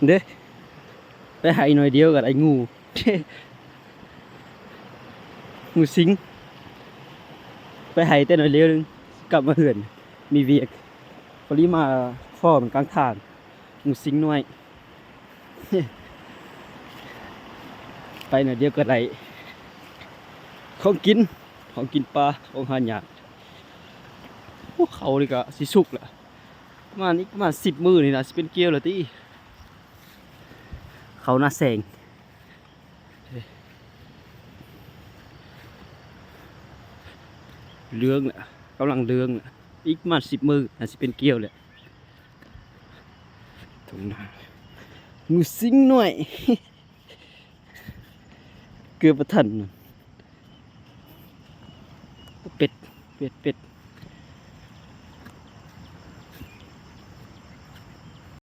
ເດ້ ໄປໄຫໜ້ອຍດຽວກໍໄດ້ງູ ງູສິງ. ໄປໄຫແຕ່ໜ້ອຍດຽວໜຶ່ງ ກັບມາເຮືອນ ມີວຽກ ພໍດີມາພໍ້ມັນກາງທາງ ງູສິງນ້ອຍ. ໄປໜ້ອຍດຽວກໍໄດ້ຂອງກິນ ຂອງກິນປ່າ ຂອງຫາຍາກ. ໂອ້ ເຂົ້ານີ້ກໍຊິສຸກແລ້ວ ປະມານ ອີກປະມານສິບມື້ນີ້ນະ ຊິເປັນກ່ຽວແລ້ວຕິ. ເຂົ້ານາແຊງ ເຫຼືອງແລ້ວ ກຳລັງເຫຼືອງແລ້ວ ອີກປະມານສິບມື້ນາຊິເປັນກ່ຽວແລ້ວ. ທົ່ງນາ ງູສິງນ້ອຍ ເກືອບບໍ່ທັນ ເປັດ ເປັດ ເປັດ.